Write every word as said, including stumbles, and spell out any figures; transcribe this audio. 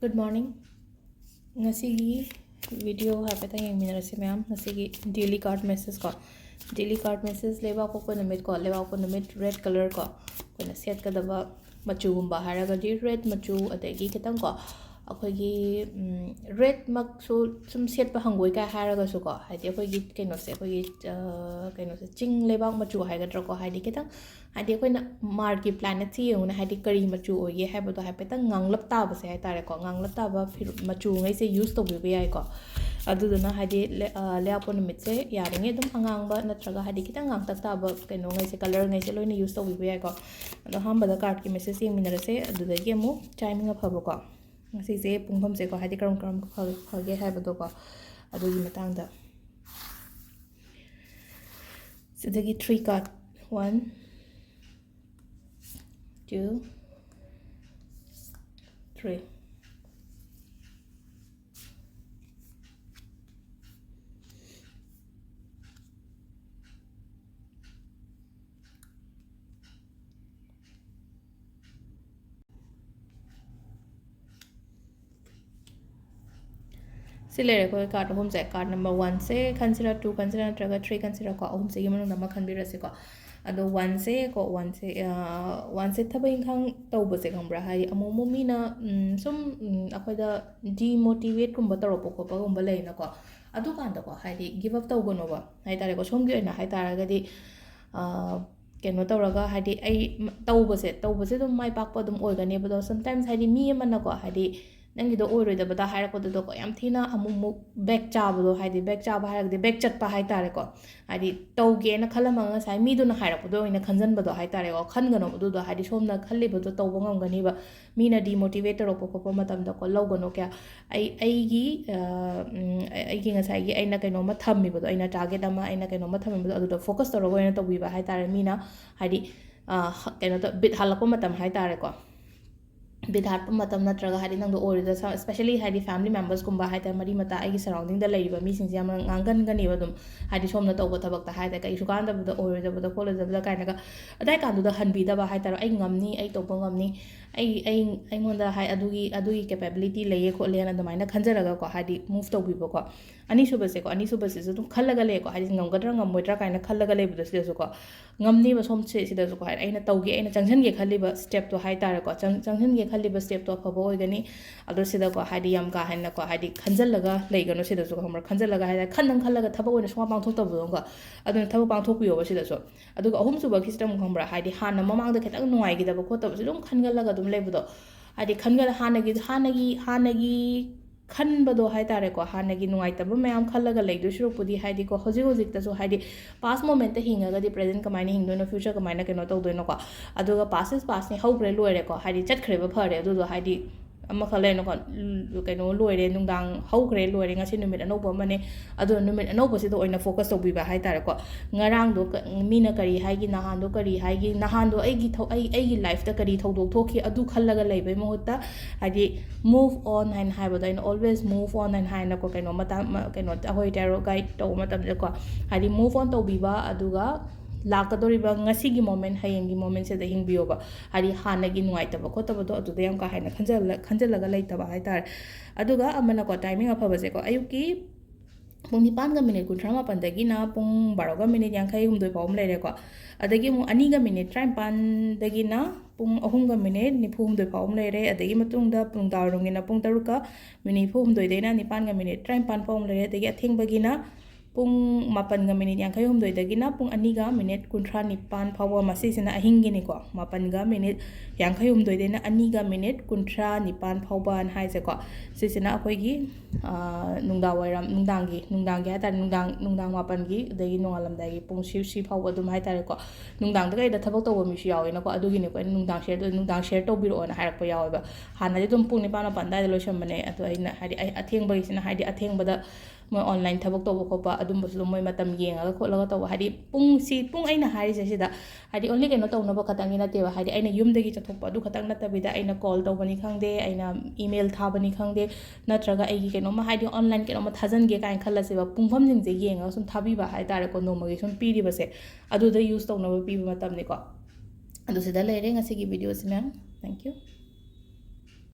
Good morning. ꯉꯁꯤꯒꯤ video ꯍꯥꯏꯐꯦꯠꯇꯪ ꯌꯦꯡꯃꯤꯟꯅꯔꯁꯤ ꯃꯌꯥꯝ꯫ ꯉꯁꯤꯒꯤ daily card message ꯀꯣ, daily card message, ꯂꯩꯕꯥꯛꯄꯣꯛꯄ ꯅꯨꯃꯤꯠ ꯀꯣ, ꯂꯩꯕꯥꯛꯄꯣꯛꯄ ꯅꯨꯃꯤꯠ red colour ꯀꯣ, ꯑꯩꯈꯣꯏꯅ ꯁꯦꯠꯀꯗꯕ ꯃꯆꯨꯒꯨꯝꯕ ꯍꯥꯏꯔꯒꯗꯤ red ꯃꯆꯨ, ꯑꯗꯒꯤ ꯈꯤꯇꯪ ꯀꯣ, ꯑꯩꯈꯣꯏꯒꯤ red ꯃꯛꯁꯨ ꯁꯨꯝ ꯁꯦꯠꯄ ꯍꯪꯒꯣꯏ ꯀꯥꯏ ꯍꯥꯏꯔꯒꯁꯨꯀꯣ, ꯍꯥꯏꯗꯤ ꯑꯩꯈꯣꯏꯒꯤ ꯀꯩꯅꯣꯁꯦ, ꯑꯩꯈꯣꯏꯒꯤ ꯀꯩꯅꯣꯁꯦ, ꯆꯤꯡ ꯂꯩꯕꯥꯛ ꯃꯆꯨ ꯍꯥꯏꯒꯗ꯭ꯔꯥꯀꯣ, ꯍꯥꯏꯗꯤ ꯈꯤꯇꯪ, ꯍꯥꯏꯗꯤ ꯑꯩꯈꯣꯏꯅ March ꯀꯤ planet ꯁꯦ ꯌꯦꯡꯉꯨꯅꯦ, ꯍꯥꯏꯗꯤ ꯀꯔꯤ ꯃꯆꯨ ꯑꯣꯏꯒꯦ ꯍꯥꯏꯕꯗꯣ ꯍꯥꯏꯐꯦꯠꯇꯪ ꯉꯥꯡꯂꯞ ꯇꯥꯕꯁꯦ ꯍꯥꯏꯇꯥꯔꯦꯀꯣ, ꯉꯥꯡꯂꯞ ꯇꯥꯕ ꯐꯤꯔꯨ-, ꯃꯆꯨꯉꯩꯁꯦ use ꯇꯧꯕꯤꯕ ꯌꯥꯏꯀꯣ꯫ ꯑꯗꯨꯗꯨꯅ ꯍꯥꯏꯗꯤ ꯂꯩ-, ꯑ, ꯂꯩꯕꯥꯛꯄꯣꯛꯄ ꯅꯨꯃꯤꯠꯁꯦ ꯌꯥꯔꯤꯉꯩ ꯑꯗꯨꯝ ꯑꯉꯥꯡꯕ ꯅꯠꯇ꯭ꯔꯒ ꯍꯥꯏꯗꯤ ꯈꯤꯇꯪ ꯉꯥꯡꯇꯛ ꯇꯥꯕ ꯀꯩꯅꯣꯉꯩꯁꯦ, colour ꯉꯩꯁꯦ ꯂꯣꯏꯅ use ꯇꯧꯕꯤꯕ ꯌꯥꯏꯀꯣ꯫ ꯑꯗꯣ ꯑꯍꯥꯟꯕꯗ card ꯀꯤ message ꯌꯦꯡꯃꯤꯟꯅꯔꯁꯦ, ꯑꯗꯨꯗꯒꯤ ꯑꯃꯨꯛ timing ꯑꯐꯕꯀꯣ, ꯉꯁꯤꯁꯦ ꯄꯨꯡꯐꯝꯁꯦꯀꯣ, ꯍꯥꯏꯗꯤ ꯀꯔꯝ ꯀꯔꯝ ꯐ-, ꯐꯒꯦ ꯍꯥꯏꯕꯗꯣꯀꯣ, ꯑꯗꯨꯒꯤ ꯃꯇꯥꯡꯗ꯫ ꯁꯤꯗꯒꯤ three card, one, two, three꯫ ꯁꯤ ꯂꯩꯔꯦ ꯑꯩꯈꯣꯏ card ꯑꯍꯨꯝꯁꯦ꯫ Card number one ꯁꯦ ꯈꯟꯁꯤꯔꯥ, two ꯈꯟꯁꯤꯔꯥ, ꯅꯠꯇ꯭ꯔꯒ three ꯈꯟꯁꯤꯔꯥꯀꯣ? ꯑꯍꯨꯝꯁꯤꯒꯤ ꯃꯅꯨꯡꯗ ꯑꯃ ꯈꯟꯕꯤꯔꯁꯤꯀꯣ꯫ ꯑꯗꯣ one ꯁꯦ ꯀꯣ, one ꯁꯦ, ꯑ, one ꯁꯦ ꯊꯕꯛ ꯏꯪꯈꯥꯡ ꯇꯧꯕꯁꯦ ꯈꯪꯕ꯭ꯔꯥ? ꯍꯥꯏꯗꯤ ꯑꯃꯨꯛ ꯑꯃꯨꯛ ꯃꯤꯅ, ꯎꯝ, ꯁꯨꯝ, ꯎꯝ, ꯑꯩꯈꯣꯏꯗ demotivate ꯀꯨꯝꯕ ꯇꯧꯔꯛꯄ ꯈꯣꯠꯄꯒꯨꯝꯕ ꯂꯩꯅꯀꯣ꯫ ꯑꯗꯨꯀꯥꯟꯗꯀꯣ, ꯍꯥꯏꯗꯤ give up ꯇꯧꯒꯅꯣꯕ ꯍꯥꯏꯇꯥꯔꯦꯀꯣ꯫ ꯁꯣꯝꯒꯤ ꯑꯣꯏꯅ ꯍꯥꯏꯇꯥꯔꯒꯗꯤ, ꯑ, ꯀꯩꯅꯣ ꯇꯧꯔꯒ, ꯍꯥꯏꯗꯤ ꯑꯩ ꯃ-, ꯇꯧꯕꯁꯦ, ꯇꯧꯕꯁꯦ ꯑꯗꯨꯝ ꯃꯥꯏ ꯄꯥꯛꯄ ꯑꯗꯨꯝ ꯑꯣꯏꯒꯅꯦꯕ꯫ ꯑꯗꯣ sometimes ꯍꯥꯏꯗꯤ ꯃꯤ ꯑꯃꯅꯀꯣ, ꯍꯥꯏꯗꯤ ꯅꯪꯒꯤꯗꯣ ꯑꯣꯏꯔꯣꯏꯗꯕꯗ ꯍꯥꯏꯔꯛꯄꯗꯨꯗꯀꯣ, ꯌꯥꯝ ꯊꯤꯅ ꯑꯃꯨꯛ ꯑꯃꯨꯛ back ꯆꯥꯕꯗꯣ, ꯍꯥꯏꯗꯤ back ꯆꯥꯕ ꯍꯥꯏꯔꯒꯗꯤ back ꯆꯠꯄ ꯍꯥꯏꯇꯥꯔꯦꯀꯣ꯫ ꯍꯥꯏꯗꯤ ꯇꯧꯒꯦꯅ ꯈꯜꯂꯝꯃꯒ ꯉꯁꯥꯏ ꯃꯤꯗꯨꯅ ꯍꯥꯏꯔꯛꯄꯗꯣ ꯑꯣꯏꯅ ꯈꯟꯖꯟꯕꯗꯣ ꯍꯥꯏꯇꯥꯔꯦꯀꯣ꯫ ꯈꯟꯒꯅꯣꯕ ꯑꯗꯨꯗꯣ, ꯍꯥꯏꯗꯤ ꯁꯣꯝꯅ ꯈꯜꯂꯤꯕꯗꯣ ꯇꯧꯕ ꯉꯝꯒꯅꯤꯕ꯫ ꯃꯤꯅ demotivate ꯇꯧꯔꯛꯄ ꯈꯣꯠꯄ ꯃꯇꯝꯗꯀꯣ, ꯂꯧꯒꯅꯣ ꯀꯌꯥ꯫ ꯑꯩ, ꯑꯩꯒꯤ, ꯑ, ꯎꯝ, ꯑꯩ-, ꯑꯩꯒꯤ ꯉꯁꯥꯏꯒꯤ ꯑꯩꯅ ꯀꯩꯅꯣꯝꯃ ꯊꯝꯃꯤꯕꯗꯣ, ꯑꯩꯅ target ꯑꯃ, ꯑꯩꯅ ꯀꯩꯅꯣꯝꯃ ꯊꯝꯃꯤꯕꯗꯣ, ꯑꯗꯨꯗ focus ꯇꯧꯔꯒ ꯑꯣꯏꯅ ꯇꯧꯕꯤꯕ ꯍꯥꯏꯇꯥꯔꯦ꯫ ꯃꯤꯅ ꯍꯥꯏꯗꯤ, ꯑ, ꯍ-, ꯀꯩꯅꯣ ꯇꯧ-, ꯕꯤꯠ ꯍꯜꯂꯛꯄ ꯃꯇꯝ ꯍꯥꯏꯇꯥꯔꯦꯀꯣ꯫ ꯕꯤꯠ ꯍꯥꯠꯄ ꯃꯇꯝ ꯅꯠꯇ꯭ꯔꯒ ꯍꯥꯏꯗꯤ ꯅꯪꯗꯣ ꯑꯣꯏꯔꯣꯏꯗ especially ꯍꯥꯏꯗꯤ family members ꯀꯨꯝꯕ ꯍꯥꯏꯇꯥꯔꯦ, ꯃꯔꯤ ꯃꯇꯥ ꯑꯩꯒꯤ surrounding ꯗ ꯂꯩꯔꯤꯕ ꯃꯤꯁꯤꯡꯁꯦ ꯌꯥꯝꯅ ꯉꯥꯡꯒꯟꯒꯅꯦꯕ ꯑꯗꯨꯝ꯫ ꯍꯥꯏꯗꯤ ꯁꯣꯝꯅ ꯇꯧꯕ ꯊꯕꯛꯇ ꯍꯥꯏꯇꯥꯔꯦ ꯀꯩꯁꯨ ꯀꯥꯟꯗꯕꯗ ꯑꯣꯏꯔꯣꯏꯗꯕꯗ ꯈꯣꯠꯂꯣꯏꯗꯕꯗ ꯀꯥꯏꯅꯒ ꯑꯗꯥꯏ ꯀꯥꯟꯗꯨꯗ ꯍꯟꯕꯤꯗꯕ ꯍꯥꯏꯇꯥꯔꯦ꯫ ꯑꯩ ꯉꯝꯅꯤ, ꯑꯩ ꯇꯧꯕ ꯉꯝꯅꯤ, ꯑꯩ ꯑꯩ ꯑꯩꯉꯣꯟꯗ ꯍꯥꯏ ꯑꯗꯨꯒꯤ ꯑꯗꯨꯒꯤ capability ꯂꯩꯌꯦ ꯈꯣꯠꯂꯦꯅ ꯑꯗꯨꯃꯥꯏꯅ ꯈꯟꯖꯔꯒꯀꯣ ꯍꯥꯏꯗꯤ move ꯇꯧꯕꯤꯕꯀꯣ꯫ ꯑꯅꯤꯁꯨꯕꯁꯦꯀꯣ, ꯑꯅꯤꯁꯨꯕꯁꯤꯁꯨ ꯑꯗꯨꯝ ꯈꯜꯂꯒ ꯂꯩꯀꯣ, ꯍꯥꯏꯗꯤ ꯉꯝꯒꯗ꯭ꯔꯥ ꯉꯝꯃꯣꯏꯗ꯭ꯔꯥ ꯀꯥꯏꯅ ꯈꯜꯂꯒ ꯂꯩꯕꯗꯣ ꯁꯤꯗꯁꯨꯀꯣ, ꯉꯝꯅꯤꯕ ꯁꯣꯝꯁꯦ ꯁꯤꯗꯁꯨꯀꯣ ꯍꯥꯏꯗꯤ ꯑꯩꯅ ꯇꯧꯒꯦ ꯑꯩꯅ ꯆꯪꯁꯤꯟꯒꯦ ꯈꯜꯂꯤꯕ step ꯇꯣ ꯍꯥꯏꯇꯥꯔꯦꯀꯣ, ꯆꯪ ꯆꯪꯁꯤꯟꯒꯦ ꯈꯜꯂꯤꯕ step ꯇꯣ ꯑꯐꯕ ꯑꯣꯏꯒꯅꯤ꯫ ꯑꯗꯣ ꯁꯤꯗꯀꯣ ꯍꯥꯏꯗꯤ ꯌꯥꯝ ꯀꯥ ꯍꯦꯟꯅꯀꯣ ꯍꯥꯏꯗꯤ ꯈꯟꯖꯜꯂꯒ ꯂꯩꯒꯅꯨ ꯁꯤꯗꯁꯨ ꯈꯪꯕ꯭ꯔꯥ, ꯈꯟꯖꯜꯂꯒ ꯍꯥꯏꯗꯤ ꯈꯟꯗꯪ ꯈꯜꯂꯒ ꯊꯕꯛ ꯑꯣꯏꯅ ꯁꯨꯡꯄꯥꯡ ꯄꯥꯡꯊꯣꯛꯇꯕꯗꯣꯀꯣ, ꯑꯗꯨꯅ ꯊꯕꯛ ꯄꯥꯡꯊꯣꯛꯄꯤꯌꯣꯕ ꯁꯤꯗꯁꯨ꯫ ꯑꯗꯨꯒ ꯑꯍꯨꯝꯁꯨꯕꯒꯤꯁꯤꯗ ꯑꯃꯨꯛ ꯈꯪꯕ꯭ꯔꯥ, ꯍꯥꯏꯗꯤ ꯍꯥꯟꯅ ꯃꯃꯥꯡꯗ ꯈꯤꯇꯪ ꯅꯨꯡꯉꯥꯏꯈꯤꯗꯕ ꯈꯣꯠꯇꯕꯁꯨ ꯑꯗꯨꯝ ꯈꯟꯒꯠꯂꯒ ꯑꯗꯨꯝ ꯂꯩꯕꯗꯣ, ꯍꯥꯏꯗꯤ ꯈꯟꯒꯠ ꯍꯥꯟꯅꯒꯤ ꯍꯥꯟꯅꯒꯤ ꯍꯥꯟꯅꯒꯤ ꯈꯟꯕꯗꯣ ꯍꯥꯏꯇꯥꯔꯦꯀꯣ, ꯍꯥꯟꯅꯒꯤ ꯅꯨꯡꯉꯥꯏꯇꯕ ꯃꯌꯥꯝ ꯈꯜꯂꯒ ꯂꯩꯗꯣꯏ ꯁꯔꯨꯛꯄꯨꯗꯤ ꯍꯥꯏꯗꯤꯀꯣ, ꯍꯧꯖꯤꯛ ꯍꯧꯖꯤꯛꯇꯁꯨ ꯍꯥꯏꯗꯤ past moment ꯇ ꯍꯤꯡꯉꯒꯗꯤ present ꯀꯃꯥꯏꯅ ꯍꯤꯡꯗꯣꯏꯅꯣ, future ꯀꯃꯥꯏꯅ ꯀꯩꯅꯣ ꯇꯧꯗꯣꯏꯅꯣꯀꯣ꯫ ꯑꯗꯨꯒ past is past ꯅꯤ, ꯍꯧꯈ꯭ꯔꯦ ꯂꯣꯏꯔꯦꯀꯣ, ꯍꯥꯏꯗꯤ ꯆꯠꯈ꯭ꯔꯦꯕ ꯐꯔꯦ ꯑꯗꯨꯗꯣ, ꯍꯥꯏꯗꯤ ꯑꯃꯈꯛ ꯂꯩꯔꯅꯨꯀꯣ, ꯀꯩꯅꯣ ꯂꯣꯏꯔꯦ, ꯅꯨꯡꯗꯥꯡ ꯍꯧꯈ꯭ꯔꯦ ꯂꯣꯏꯔꯦ, ꯉꯁꯤ ꯅꯨꯃꯤꯠ ꯑꯅꯧꯕ ꯑꯃꯅꯦ꯫ ꯑꯗꯣ ꯅꯨꯃꯤꯠ ꯑꯅꯧꯕꯁꯤꯗ ꯑꯣꯏꯅ focus ꯇꯧꯕꯤꯕ ꯍꯥꯏꯇꯥꯔꯦꯀꯣ꯫ ꯉꯔꯥꯡꯗꯣ ꯀ- ꯃꯤꯅ ꯀꯔꯤ ꯍꯥꯏꯒꯤ, ꯅꯍꯥꯟꯗꯣ ꯀꯔꯤ ꯍꯥꯏꯒꯤ, ꯅꯍꯥꯟꯗꯣ ꯑꯩꯒꯤ ꯊꯧ- ꯑꯩ ꯑꯩꯒꯤ life ꯇ ꯀꯔꯤ ꯊꯧꯗꯣꯛ ꯊꯣꯛꯈꯤ ꯑꯗꯨ ꯈꯜꯂꯒ ꯂꯩꯕꯩ ꯃꯍꯨꯠꯇ ꯍꯥꯏꯗꯤ move on ꯍꯥꯏꯅ ꯍꯥꯏꯕꯗꯣ, ꯑꯩꯅ always move on ꯍꯥꯏꯅ ꯍꯥꯏꯅꯀꯣ, ꯀꯩꯅꯣ ꯃꯇꯥꯡ ꯃ- ꯀꯩꯅꯣ ꯑꯩꯈꯣꯏ tarot guide ꯇꯧꯕ ꯃꯇꯝꯗꯀꯣ, ꯍꯥꯏꯗꯤ move on ꯇꯧꯕꯤꯕ, ꯑꯗꯨꯒ ꯂꯥꯛꯀꯗꯧꯔꯤꯕ ꯉꯁꯤꯒꯤ moment, ꯍꯌꯦꯡꯒꯤ moment ꯁꯤꯗ ꯍꯤꯡꯕꯤꯌꯣꯕ꯫ ꯍꯥꯏꯗꯤ ꯍꯥꯟꯅꯒꯤ ꯅꯨꯡꯉꯥꯏꯇꯕ ꯈꯣꯠꯇꯕꯗꯣ ꯑꯗꯨꯗ ꯌꯥꯝ ꯀꯥ ꯍꯦꯟꯅ ꯈꯟꯖꯜꯂ- ꯈꯟꯖꯜꯂꯒ ꯂꯩꯇꯕ ꯍꯥꯏꯇꯥꯔꯦ꯫ ꯑꯗꯨꯒ ꯑꯃꯅꯀꯣ, timing ꯑꯐꯕꯁꯦꯀꯣ, ꯑꯌꯨꯛꯀꯤ ꯄꯨꯡ ꯅꯤꯄꯥꯟꯒ minute ꯀꯨꯟꯊ꯭ꯔꯥ ꯃꯥꯄꯟꯗꯒꯤꯅ ꯄꯨꯡ ꯕꯥꯔꯣꯒ minute ꯌꯥꯡꯈꯩ ꯍꯨꯝꯗꯣꯏ ꯐꯥꯎ ꯑꯃ ꯂꯩꯔꯦꯀꯣ꯫ ꯑꯗꯒꯤ ꯑꯃꯨꯛ ꯑꯅꯤꯒ minute ꯇꯔꯥꯅꯤꯄꯥꯟꯗꯒꯤꯅ ꯄꯨꯡ ꯑꯍꯨꯝꯒ minute ꯅꯤꯐꯨ ꯍꯨꯝꯗꯣꯏ ꯐꯥꯎ ꯑꯃ ꯂꯩꯔꯦ꯫ ꯑꯗꯒꯤ ꯃꯇꯨꯡꯗ ꯅꯨꯡꯗꯥꯡꯋꯥꯏꯔꯝꯒꯤꯅ ꯄꯨꯡ ꯇꯔꯨꯛꯀ minute ꯅꯤꯐꯨ ꯍꯨꯝꯗꯣꯏꯗꯩꯅ ꯅꯤꯄꯥꯟꯒ minute ꯇꯔꯥꯅꯤꯄꯥꯟ ꯐꯥꯎ ꯑꯃ ꯂꯩꯔꯦ꯫ ꯑꯗꯒꯤ ꯑꯊꯦꯡꯕꯒꯤꯅ ꯄꯨꯡ ꯃꯥꯄꯟꯒ minute ꯌꯥꯡꯈꯩ ꯍꯨꯝꯗꯣꯏꯗꯒꯤꯅ ꯄꯨꯡ ꯑꯅꯤꯒ minute ꯀꯨꯟꯊ꯭ꯔꯥ ꯅꯤꯄꯥꯟ ꯐꯥꯎꯕ, ꯃꯁꯤꯁꯤꯅ ꯑꯍꯤꯡꯒꯤꯅꯤꯀꯣ꯫ ꯃꯥꯄꯟꯒ minute ꯌꯥꯡꯈꯩ ꯍꯨꯝꯗꯣꯏꯗꯩꯅ ꯑꯅꯤꯒ minute ꯀꯨꯟꯊ꯭ꯔꯥ ꯅꯤꯄꯥꯟ ꯐꯥꯎꯕꯅ ꯍꯥꯏꯁꯦꯀꯣ꯫ ꯁꯤꯁꯤꯅ ꯑꯩꯈꯣꯏꯒꯤ, ꯑꯥ, ꯅꯨꯡꯗꯥꯡ ꯋꯥꯏꯔꯝ, ꯅꯨꯡꯗꯥꯡꯒꯤ, ꯅꯨꯡꯗꯥꯡꯒꯤ ꯍꯥꯏꯇꯥꯔꯦ, ꯅꯨꯡꯗꯥꯡ, ꯅꯨꯡꯗꯥꯡ ꯃꯥꯄꯟꯒꯤ, ꯑꯗꯒꯤ ꯅꯣꯡꯉꯥꯜꯂꯝꯗꯥꯏꯒꯤ ꯄꯨꯡ ꯁꯤ, ꯁꯤ ꯐꯥꯎꯕ ꯑꯗꯨꯝ ꯍꯥꯏꯇꯥꯔꯦꯀꯣ꯫ ꯅꯨꯡꯗꯥꯡꯗ ꯀꯩꯗ ꯊꯕꯛ ꯇꯧꯕ ꯃꯤꯁꯨ ꯌꯥꯎꯋꯦꯅꯀꯣ, ꯑꯗꯨꯒꯤꯅꯦꯀꯣ ꯑꯩꯅ ꯅꯨꯡꯗꯥꯡ share, ꯅꯨꯡꯗꯥꯡ share ꯇꯧꯕꯤꯔꯛꯑꯣꯅ ꯍꯥꯏꯔꯛꯄ ꯌꯥꯎꯋꯦꯕ꯫ ꯍꯥꯟꯅꯗꯤ ꯑꯗꯨꯝ ꯄꯨꯡ ꯅꯤꯄꯥꯟ ꯃꯥꯄꯟ ꯑꯗꯨꯋꯥꯏꯗ ꯂꯣꯏꯁꯟꯕꯅꯦ, ꯑꯗꯣ ꯑꯩꯅ ꯍꯥꯏꯗꯤ ꯑꯩ ꯑꯊꯦꯡꯕꯒꯤꯁꯤꯅ ꯍꯥꯏꯗꯤ ꯑꯊꯦꯡꯕꯗ ꯃꯣꯏ online ꯊꯕꯛ ꯇꯧꯕ ꯈꯣꯠꯄ ꯑꯗꯨꯝꯕꯁꯨ ꯑꯗꯨꯝ ꯃꯣꯏ ꯃꯇꯝ ꯌꯦꯡꯉꯒ ꯈꯣꯠꯂꯒ ꯇꯧꯕ, ꯍꯥꯏꯗꯤ ꯄꯨꯡ ꯁꯤ, ꯄꯨꯡ ꯑꯩꯅ ꯍꯥꯏꯔꯤꯁꯦ ꯁꯤꯗ, ꯍꯥꯏꯗꯤ only ꯀꯩꯅꯣ ꯇꯧꯅꯕ ꯈꯛꯇꯪꯒꯤ ꯅꯠꯇꯦꯕ, ꯍꯥꯏꯗꯤ ꯑꯩꯅ ꯌꯨꯝꯗꯒꯤ ꯆꯠꯊꯣꯛꯄ ꯑꯗꯨ ꯈꯛꯇꯪ ꯅꯠꯇꯕꯤꯗ ꯑꯩꯅ call ꯇꯧꯕꯅꯤ ꯈꯪꯗꯦ, ꯑꯩꯅ email ꯊꯥꯕꯅꯤ ꯈꯪꯗꯦ, ꯅꯠꯇ꯭ꯔꯒ ꯑꯩꯒꯤ ꯀꯩꯅꯣꯝꯃ, ꯍꯥꯏꯗꯤ online ꯀꯩꯅꯣꯝꯃ ꯊꯥꯖꯤꯟꯒꯦ ꯀꯥꯏꯅ ꯈꯜꯂꯁꯦꯕ, ꯄꯨꯡꯐꯝꯁꯤꯡꯁꯦ ꯌꯦꯡꯉꯒ ꯁꯨꯝ ꯊꯥꯕꯤꯕ ꯍꯥꯏꯇꯥꯔꯦꯀꯣ, ꯅꯣꯡꯃꯒꯤ ꯁꯨꯝ ꯄꯤꯔꯤꯕꯁꯦ ꯑꯗꯨꯗ use ꯇꯧꯅꯕ ꯄꯤꯕ ꯃꯇꯝꯅꯤꯀꯣ꯫ ꯑꯗꯨ ꯁꯤꯗ ꯂꯩꯔꯦ ꯉꯁꯤꯒꯤ videoꯁꯤ, ma'am. Thank you.